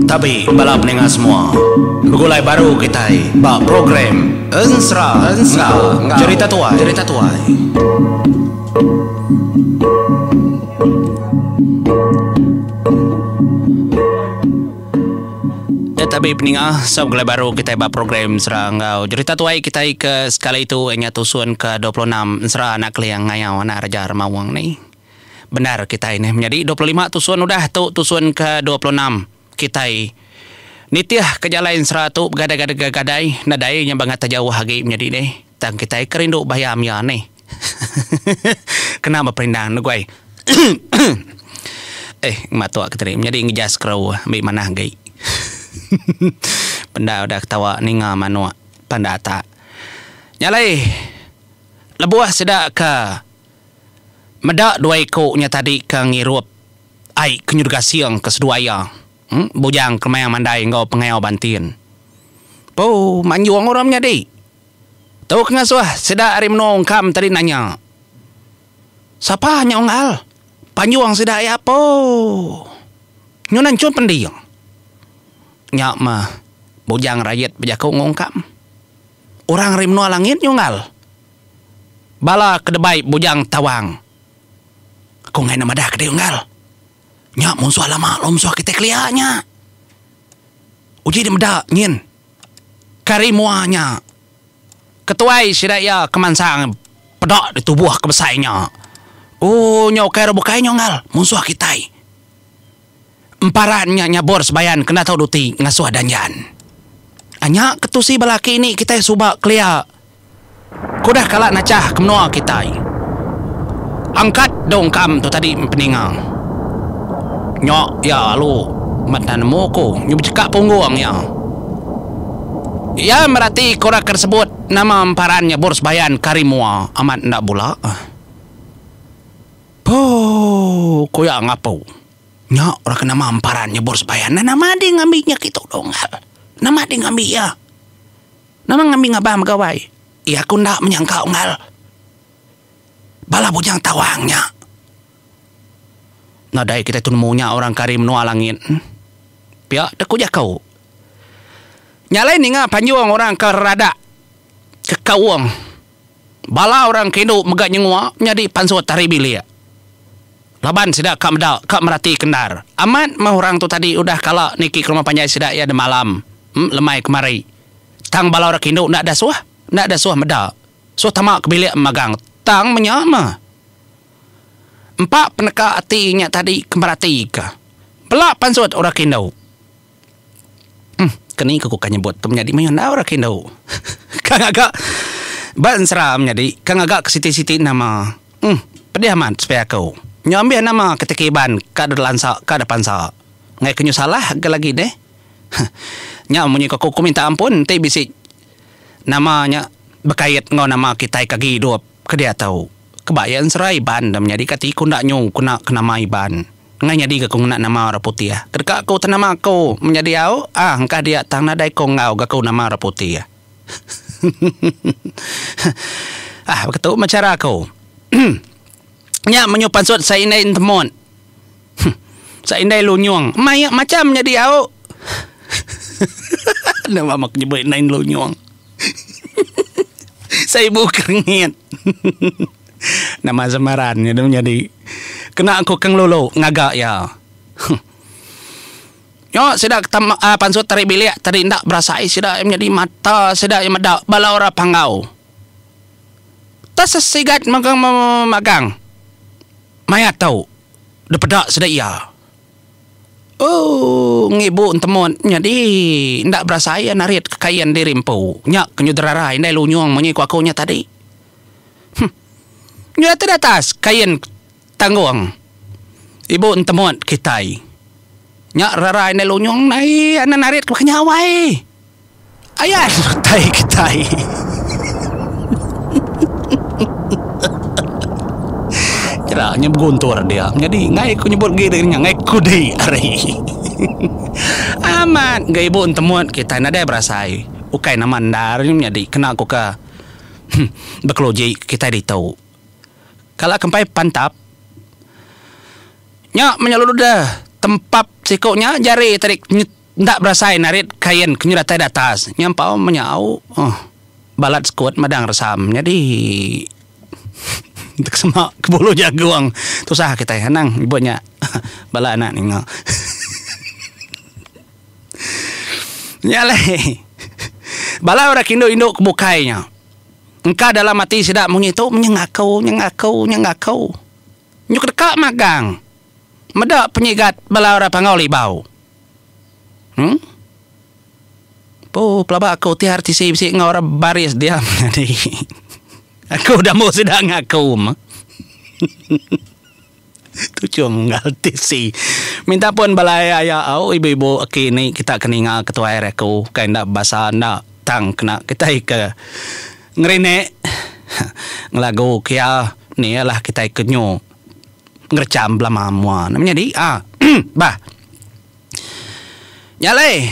Tabi bala peninga semua. Begulai baru kitai ba program Ensera enggau Jerita Tuai. Jerita Tuai. Tabi peninga so begulai baru kitai ba program Ensera enggau Jerita Tuai kitai ke sekali tu inya tusun ke 26 Ensera Anak Keling Ngayau Anak Raja Remaung ni. Bendar kitai neh menyadi 25 tusun udah tu tusun ke 26 kitai nitih ke jalai ensera tu begadai-gadai nadai nya bangat jauh agi menyadi neh tang kitai ke rindu bayam iya neh. Kena beperindang neguai eh matuk ke tadi menyadi ngejas keru ambi manah agi. Bendar udah ketawa ninga manuk panda atak. Nya alai lebuh sida ke Meda dua iku nya tadi ke ngirup ai ke nyudu gasing ke seduai iya, Bujang Kemayang Mandai enggau Pengayau Bantin. Pu manjung orang menyadi. Tu ke ngasuh sida ari menua Ungkam tadi nanya. Sapa nya unggal? Panjung sida iya pu. Nyu nanchum pending. Nya meh Bujang Rayit bejaku enggau Ungkam. Orang ari menua langit nya unggal. Bala ke debai Bujang Tawang. Aku enggai enda madah ke diri unggal. Nya munsuh lama lalu munsuh kitai kelia nya. Uji deh meda nyin ke ari mua nya. Ketuai sida iya ke mansang peda deh tubuh ke besai nya. Ooh nya ukai orang bukai nya unggal, munsuh kitai. Emparan nya nyabur sebayan kena tau duti ngasuh danjan. Nya ke tusi bala aki ini kitai suba kelia. Ke udah kala nachah ke menua kitai. Angkat dong kam tu tadi peninga. Nya iya lalu meda nemu ku nyu bechekak punggung iya. Iya merati ke orang ke disebut nama emparan nya bur sebayan ke ari mua amat enda bula. Pooh ku iya ngapu. Nya orang ke nama emparan nya bur sebayan. Nama deh ngambi nya kitu dong. Nama deh ngambi iya. Nama ngambi ngabang begawai? Iya aku enda menyangka unggal. Bala bujang tawang nya. Nadai kitai tu nemu nya orang ke ari menua langit. Pia deh ku jaku. Nya alai ninga panjung orang ke radak ke kaung. Bala orang ke indu mega nyengua nyadi pansut ari bilik. Laban sida ka meda, ka merati ke endar. Amat meh orang tu tadi udah kala niki ke rumah panjai sida iya demalam, lemai kemari. Tang bala orang ke indu enda dasuh, enda dasuh meda. Suh tama ke bilik magang. Tang menya meh. Empa peneka ati nya tadi ke merati ka. Bela pansut orang ke indu. Uhh keni ke ku ka nyebut tu menyadi mayuh enda orang ke indu. Ka ngaga ba ensera menyadi ka ngaga ke siti-siti nama. Uhh pedih amat sepi aku. Nyau ambih nama ke tiki Iban ka deh lansa ka deh pansa. Enggai ke nyu salah ga lagi deh. Huh nya munyi ku aku ku minta ampun enti bisi nama nya bekait enggau nama kitai ke agi idup ke diatu. Keba iya ensera Iban da menyadi kati ku enda nyu ku enda ke nama Iban. Enggai nyadi ga ku ngena nama orang putih. Ke deka ku te nama aku menyadi au ah engkah dia tang nadai ku enggau ga ku nama orang putih. Ah baka tu meh chara aku. Nya menyuh pansut sai indai entemut. Sai indai lunyung. Mai macham nyadi au. Nama aku nyebut indai lunyung. Seibu kerengit. Nama semaran nya deh nyadi. Kena aku ke ngelulu ngaga iya. Huh. Nya sida ke tama aaa pansut ari bilik tadi enda berasai sida iya menyadi mata sida iya meda bala orang panggau. Tesesigat magang magang maya tu dipeda sida iya. Ooh ngibu entemut nyadi enda berasai iya narit ke kain diri empu. Nya ke nyudrara indai lunyung munyi ku aku nya tadi. Huh. Nya ti datas kain tanggung ibu entemut kitai. Nya rara indai lunyung nai anak narit ke baka nya wai. Ayan utai kitai. Kira nya beguntur dia nyadi enggai ku nyebut agi diri nya enggai kudi ari. Amat ga ibu entemut kitai nadai berasai ukai nama endar nya nyadi kena ku ke bekeluji kitai ditu. Kala ke empai pantap. Nya meh lalu deh tempap siku nya jari tadi enda berasai narit kain ke nyu datai datas. Nya empau meh nya au uhh balat sekut madang resam nyadi sema ke bulu jagung tusah kitai anang nyebut nya bala anak ninga. Nya alai bala orang ke indu-indu ke bukai nya engka dalam ati sida munyi tu nya ngaku nya ngaku nya ngaku. Nyu ke deka magang meda penyigat bala orang Panggau Libau. Em. Empu pelaba aku ti RTC bisi enggau orang baris dia menyadi. Aku dambu sida ngaku meh. Tuchum enggau RTC. Minta pun bala aya au ibu-ibu aki ni kita ke ninga ketuai ari aku kai enda bebasa enda tang kena kitai ke ngerinek ngelagu ke iya ni lah kitai ke nyu ngerecham belama mua ne menyadi ah bah. Nya alai,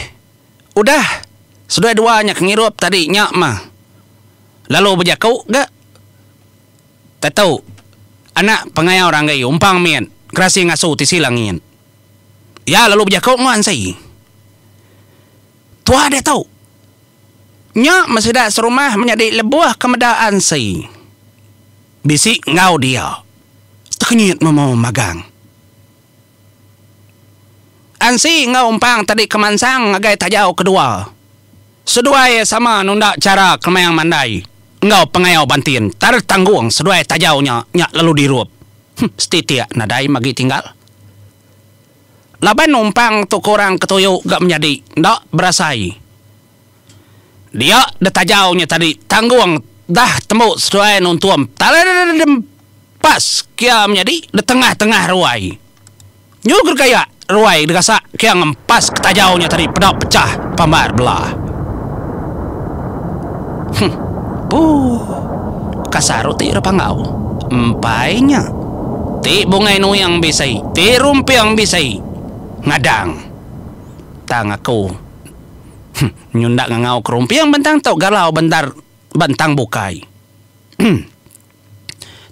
udah seduai dua nya ke ngirup tadi nya mah lalu bejaku ga tetu anak pengayau ranggi umpang mit gerasi ngasu tisi langit. Iya lalu bejaku enggau Ansi. Tua diatu. Nya meh sida serumah menyadi lebuh ke meda Ansi bisi enggau dia. Tekenyit meh magang. Ansi enggau Umpang tadi ke mansang ngagai tajau kedua. Seduai iya sama nunda chara Kemayang Mandai enggau Pengayau Bantin tar tanggung seduai tajau nya nya lalu dirup. Huh setitik nadai magi tinggal. Laban Umpang tu ke orang ke tuyu ga menyadi enda berasai. Dia deh tajau nya tadi tanggung dah tembu seduai nuntum pas kia menyadi deh tengah-tengah ruai. Nyu geregayak ruai degasak kia ngempas ke tajau nya tadi peda pecah pambar bela. Huh. Puh. Kasar uti ira panggau. Empai nya. Ti bungai nuing bisi, ti rumping bisi. Ngadang. Tang aku. Huh. Nyu enda ngangau ke rumping bentang tu galau bendar bentang bukai.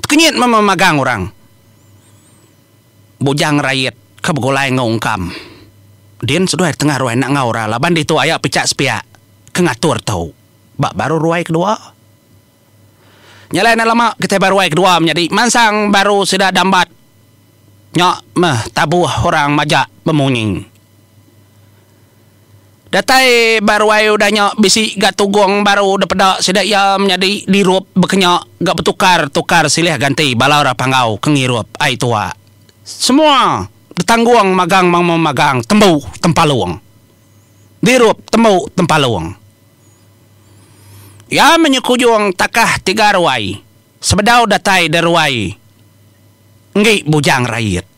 Tekenyit meh memagang orang. Bujang Rait ke begulai enggau Ungkam. Din seduai tengah ruai enda enggau orang laban ditu aya pichak sepiak ke ngatur tu ba baru ruai kedua. Nya alai enda lama kitai ba ruai kedua menyadi mansang baru sida dambat nya meh tabuh orang majak bemunyi. Datai ba ruai udah nya bisi ga tugong baru depeda sida iya menyadi dirup bekenya ga betukar tukar silih ganti bala orang Panggau ke ngirup ai tuak. Semua betanggung magang memagang tembu tempalung. Dirup tembu tempalung. Iya menyekujung takah tiga ruai sebedau datai deruai enggi Bujang Rait.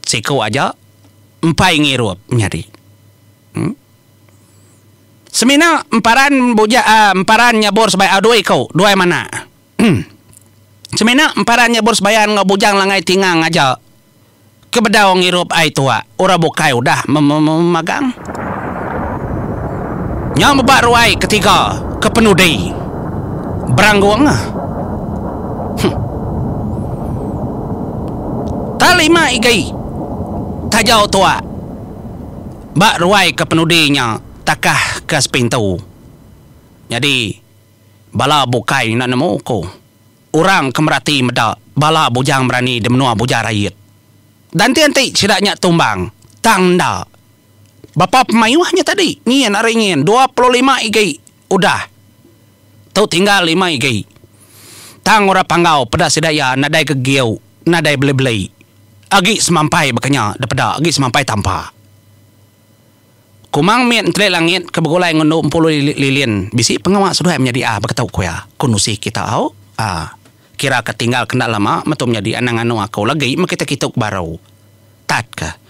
Siku aja empai ngirup menyadi. Em. Semina emparan buja aaa emparan nyabur sebai dua iku duai manak. Em. Semina emparan nyabur sebayan enggau bujang langai tingang aja ke bedau ngirup ai tuak orang bukai udah memagang. Nya meba ruai ketiga ke penudi beranggung. Huh. Talima igi tajau tuak ba ruai ke penudi nya takah ke sepintu. Nyadi bala bukai enda nemu ku orang ke merati meda bala bujang berani di menua Bujang Rait. Danti-anti sida nya tumbang tang enda. Bapa pemayuh nya tadi nyin ari nyin 25 igi udah. Tu tinggal lima igi. Tang orang Panggau peda sida iya nadai gegiu nadai beli-beli. Agi semampai baka nya depeda agi semampai tampa. Kumang mit enteli langit ke begulai ngendu empulu lilin bisi pengawa seduai menyadi a baka tu ku iya. Ku nusi kita au. A. Kira ke tinggal ke enda lama metu menyadi anang anu aku lagi meh kita kitu ke baru. Tat ke.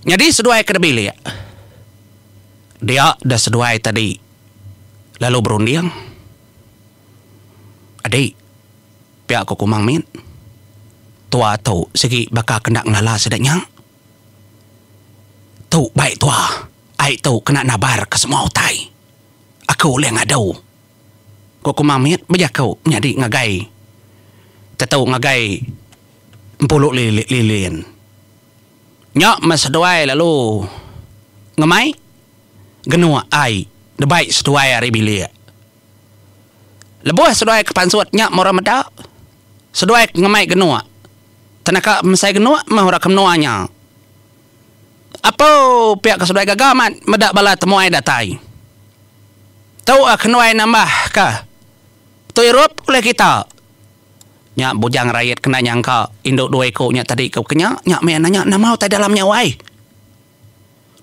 Nyadi seduai ke dibilik. Dia deh seduai tadi lalu berunding. Adi, pia ku Kumang Mit, tua tu sigi baka ke enda ngelala sida nya. Tu bai tua, ai tu kena nabar ke semua utai. Aku ulih ngadu. Ku Kumang Mit bejaku nyadi ngagai tetu ngagai. Empulu Lilin. Nya meh seduai lalu ngemai genuk ai debai seduai ari bilik. Lebuh seduai ke pansut nya meh orang meda seduai ke ngemai genuk. Tenaka pemesai genuk meh orang ke menua nya. Apo pia ke seduai gaga amat meda bala temuai datai. Tu kenuai nambah ka tu irup ulih kita. Nya Bujang Rait kena nyangka indu dua iku nya tadi ke kenya nya meh nanya nama utai dalam nya wai.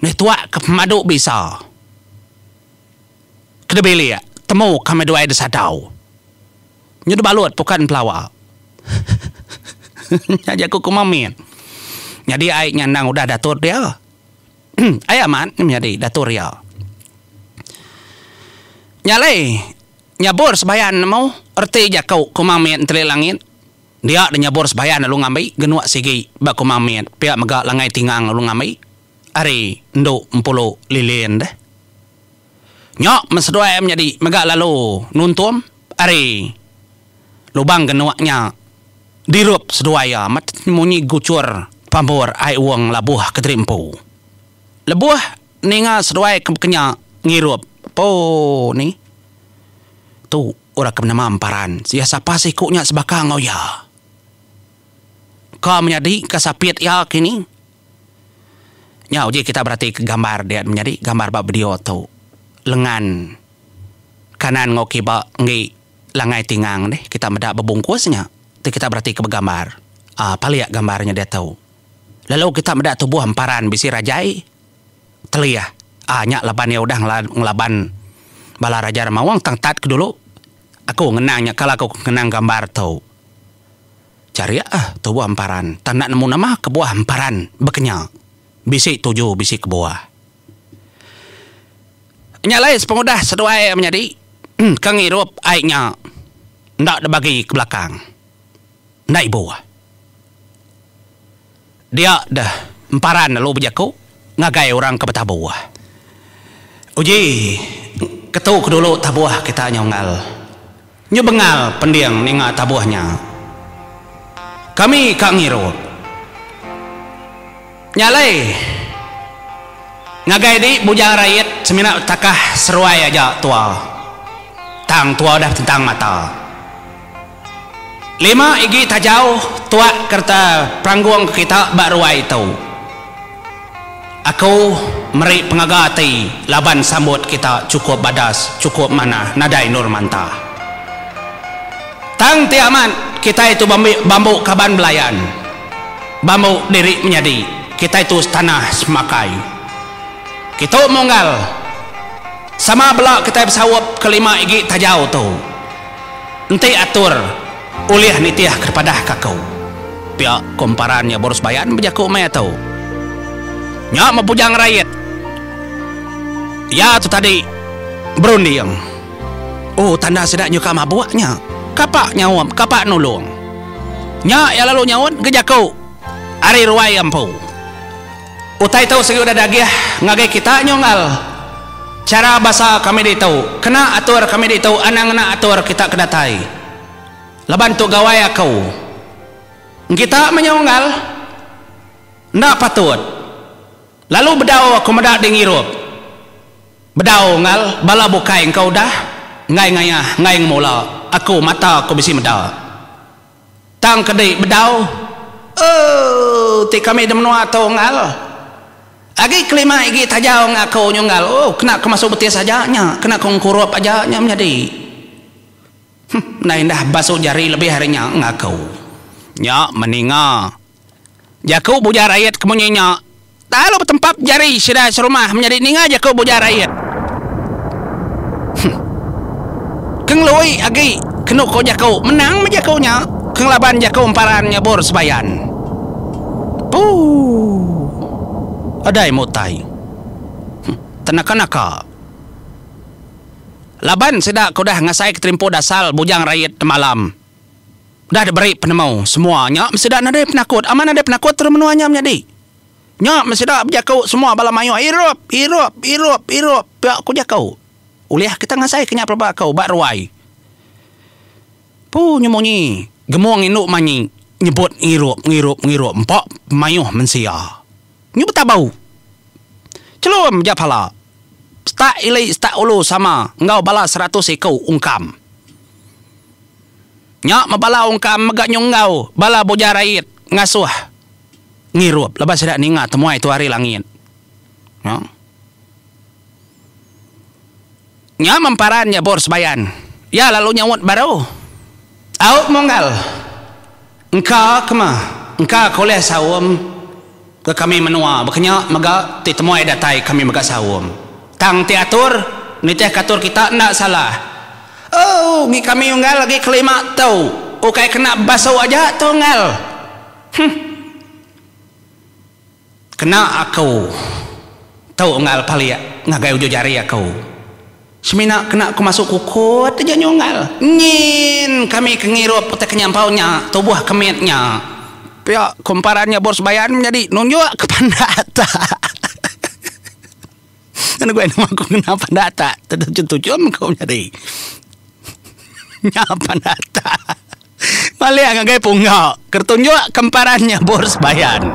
Neh tuak ke pemadu bisa. Ke dibilik temu kami duai disadau. Nyu dibalut pukan pelawa. Nya jaku ku Mamit. Nyadi ai nya endang udah datur dia. Ai amat nya menyadi datur iya. Nya alai Nyabur sebayan nemu reti jaku Kumang Mit Enteli Langit. Dia deh nyabur sebayan lalu ngambi genuk sigi ba Kumang Mit pia mega Langai Tingang lalu ngambi ari Endu Empulu Lilin deh. Nya men seduai menyadi mega lalu nuntum ari lubang genuk nya dirup seduai iya met munyi guchur pambur ai wong labuh kediri empu. Lebuh ninga seduai ke kenya ngirup po ni tu orang ke benama Emparan sia sapa siku nya sebaka enggau iya. Ka menyadi ka sapit iya kini. Nya uji kita berati ke gambar dia menyadi gambar ba video tu. Lengan kanan enggau kiba enggi Langai Tingang deh kita meda bebungkus nya ti kita berati ke begambar. Aaa palik gambar nya diatu. Lalu kita meda tubuh emparan bisi rajai telih. Aa nya laban iya udah ngelaban bala Raja Remaung tang tat ke dulu aku ngenang nya kala aku ngenang gambar tu. Charik ah tubuh emparan tang enda nemu nama kebuah emparan bekenya. Bisi tuju bisi kebuah. Nya alai sepengudah seduai menyadi ke ngirup ai nya enda dibagi ke belakang. Enda ibuh. Dia deh Emparan lalu bejaku ngagai orang ke betabuh. Uji ketu ke dulu tabuh kita nya unggal. Nyu bengal pending ninga tabuh nya. Kami ka ngirup. Nya alai ngagai di Bujang Rait semina betakah seruai aja tua. Tang tua udah betentang mata. Lima igi tajau tuak kereta peranggung ke kita ba ruai tu. Aku meri pengaga ati laban sambut kita chukup badas chukup manah nadai endur mantah. Tang ti amat kitai tu bambu kaban belayan, bambu diri menyadi kitai tu setanah semakai. Kitu munggal sama bela kitai besaup ke lima igi tajau tu. Enti atur ulih nitih ke padah ka aku. Pia ko emparan nya Borus Bayan bejaku maya tu. Nya meh Bujang Rait. Iya tu tadi berunding. Oh tanda sida nyuka mabuk nya. Kapa nyaup kapa nulung. Nya iya lalu nyaut ke jaku ari ruai iya empu. Utai tu sigi udah dagih ngagai kita nyunggal. Chara basa kami ditu, kena atur kami ditu anang ngena atur kita ke datai. Laban tu gawai aku. Engkita meh nyunggal. Enda patut. Lalu bedau aku meda di ngirup. Bedau ngal bala bukai engka udah enggai ngayah enggai ngemula aku mata aku bisi meda. Tang kedi bedau ooh ti kami di menua tu unggal. Agi kelima igi tajau enggau aku nyu unggal ooh kena ke masu betis aja nya kena ke engkurup aja nya menyadi. Huh enda indah basu jari lebih ari nya enggau aku. Nya meninga. Jaku Bujang Rait ke munyi nya lalu betempap jari sida serumah menyadi ninga jaku Bujang Rait. Huh. Ke ngelui agi kenu ko jaku menang meh jaku nya ke ngelaban jaku emparan nyabur sebayan. Puu. Adai mutai. Huh. Tenaka-naka. Laban sida ke udah ngasai ke terimpu dasal Bujang Rait temalam. Udah diberi penemu semua nya mesida nadai penakut. Amat nadai penakut terus menua nya menyadi. Nya mesida bejaku semua bala mayuh irup, irup, irup, irup pia ku jaku. Ulih kita ngasai ke nya pelaba aku ba ruai. Pu nyu munyi gemung indu manyi. Nyebut ngirup ngirup ngirup empa mayuh mensia. Nyu betabau. Chelum ja pala. Setak ili setak ulu sama enggau bala seratus iku ungkam. Nya meh bala ungkam mega nyu enggau bala Bujang Rait ngasuh ngirup laban sida ninga temuai tu ari langit. Nya. Nya memparan nya bor sebayan. Iya lalu nyaut baru. Au munggal. Engka ke meh. Engka ke ulih saum ke kami menua baka nya mega ti temuai datai kami mega saum. Tang ti atur nitihka atur kita enda salah. Oh ngi kami unggal agi kelima tu ukai kena bebasu aja tu unggal. Huh. Kena aku tu unggal palik ngagai ujung jari aku. Semina kena ku masuk kukut aja nya unggal. Nyin kami ke ngirup utai ke nyampau nya tubuh ke mit nya. Pia ku emparan nya bor sebayan menyadi nunjuk ke pandak atak. Ngena guai nama aku ngena pandak atak tetuchum-tuchum ku menyadi. Nya pandak atak. Malik ngagai pungga ke tunjuk ke emparan nyabur sebayan.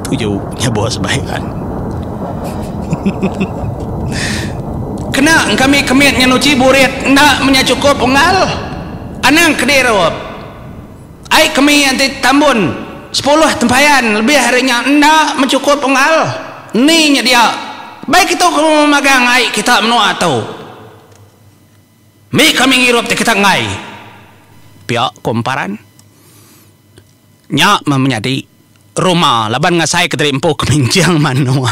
Tuju nyabur sebayan. Kena kami kemit nyenuchi burit enda menya chukup unggal. Anang kedirup. Ai kemi enti tambun sepuluh tempayan lebih ari nya enda menchukup unggal. Ni nya dia. Bai kitu ke magang ai kita menua tu. Mih kami ngirup ti kita enggai. Pia ku Emparan. Nya meh menyadi Ruma laban ngasai ke diri empu ke minching manuk.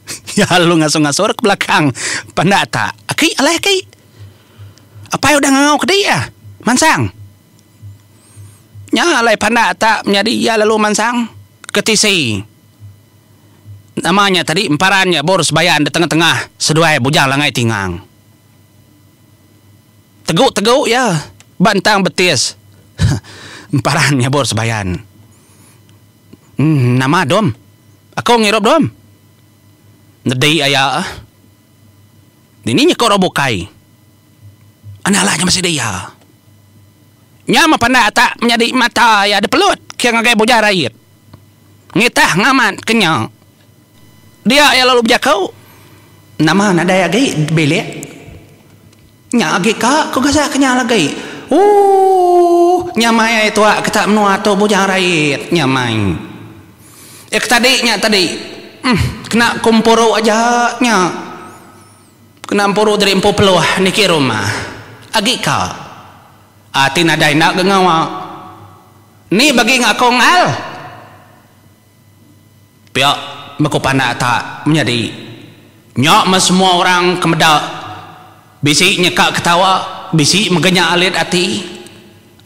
Iya lalu ngasur-ngasur ke belakang pandak atak. Aki alai aki. Apai udah ngangau ke di ah. Mansang. Nya alai pandak atak menyadi iya lalu mansang ke tisi. Nama nya tadi Emparan nya bor sebayan di tengah-tengah seduai Bujang Langai Tingang. Tegu-tegu iya ba entang betis emparan nyabur sebayan. Nama dom? Aku ngirup dom. Nedi aya. Dini nyekuk orang bukai. Anak lah nya mesidi iya. Nya meh pandak atak menyadi mata iya dipelut ke ngagai Bujang Rait. Ngitah ngamat ke nya. Dia iya lalu bejaku, Nama nadai agi bilik? Nya agi ka ku gasak ke nya lagi. Ooh nyamai ai tuak kita menua tu Bujang Rait nyamai. Eh ke tadi nya tadi uhh kena ku empuru aja nya. Kena empuru diri empu peluh niki rumah. Agi ka. Ati nadai enda ga ngawa. Ni bagi ngaku ngal. Pia meku pandak tak menyadi. Nya meh semua orang ke meda bisi nyeka ketawa, bisi mega nya alit ati.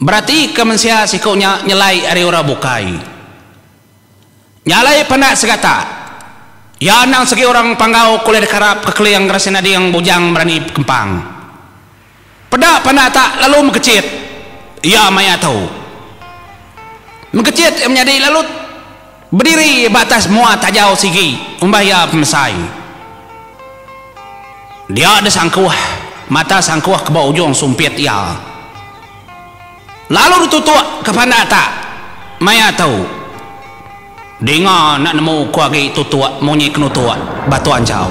Beratika mensia siku nya nyelai ari orang bukai. Nya alai pandak segata. Iya endang segi orang Panggau ke ulih dikarap ke Keling Rasin Ading Bujang Berani Kempang. Peda pandak tak lalu mekechit iya maya tu. Mekechit iya menyadi lalu bediri ba atas mua tajau sigi umbah iya pemesai. Dia deh sangkuh mata sangkuh ke ba ujung sumpit iya. Lalu ditutuk ke pandak tak maya tu. Dinga enda nemu ku agi tutuk munyi kenutuk batu anchau.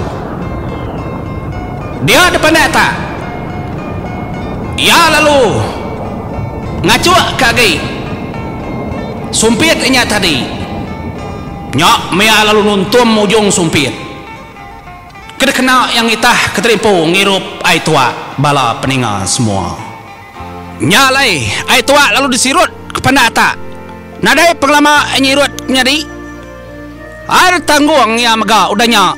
Dia depanda tak. Iya lalu ngachuk ke agi sumpit inya tadi. Nya mia lalu nuntum ujung sumpit ke dikena iya ngitah keterimpu ngirup ai tuak bala peninga semua. Nya alai, ai tuak lalu disirut ke pandak atak. Nadai pengelama ai nyirut nyadi. Ai tanggung iya mega udah nya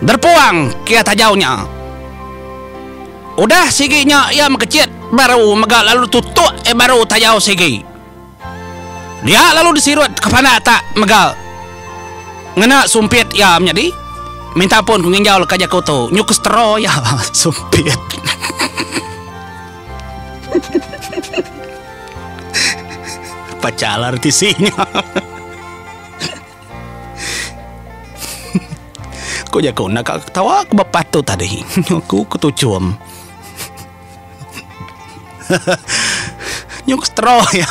derpuang ke iya tajau nya. Udah sigi nya iya mekechit baru mega lalu tutuk ai baru tajau sigi. Dia lalu disirut ke pandak atak mega ngena sumpit iya menyadi. Minta ampun ku nginjau leka jaku tu. Nyu ke straw iya sumpit. Pacha lah reti nya. Ku jaku enda ka ketawa ku ba part tu tadi. Aku ketuchum. Nyuk straw iya.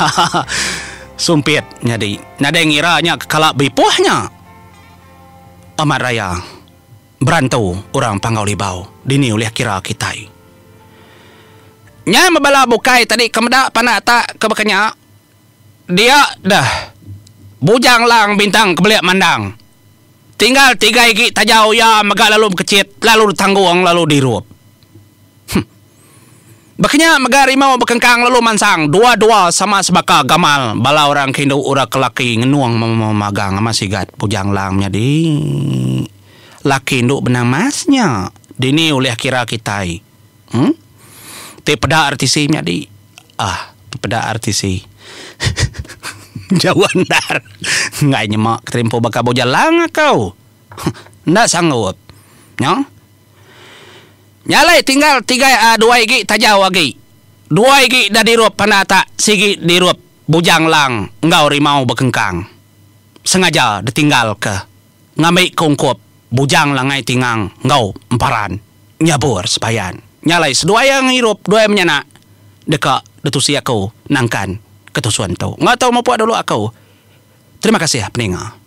Sumpit nyadi. Nadai ngira nya ke kala beipuh nya. Amat raya. Berantu orang Panggau Libau dini ulih kira kitai. Nya meh bala bukai tadi ke meda pandak tak ke baka nya. Dia deh Bujang Lang Bintang Kebelik Mandang. Tinggal tiga igi tajau iya mega lalu bekechit lalu ditanggung lalu dirup. Huh. Baka nya mega rimau bekengkang lalu mansang dua-dua sama sebaka gamal bala orang ke indu orang ke laki ngenung memagang amat sigat Bujang Lang menyadi laki indu benang mas nya dini ulih kira kitai. Huh. Ti peda RTC menyadi ah peda RTC jauh endar enggai nyema keterimpu baka Bujang Lang aku. Enda sanggup. Nya. Nya alai tinggal tiga dua igi tajau agi. Dua igi da dirup panda tak sigi dirup Bujang Lang enggau Rimau Bekengkang. Sengaja ditinggal ke ngambi ke ungkup Bujang Langai Tingang enggau Emparan Nyabur Sebayan. Nya alai seduai iya ngirup duai menyanak deka ditusi aku nangkan ke tusun tu. Enggau tu mupuk dulu aku. Terima kasih peninga.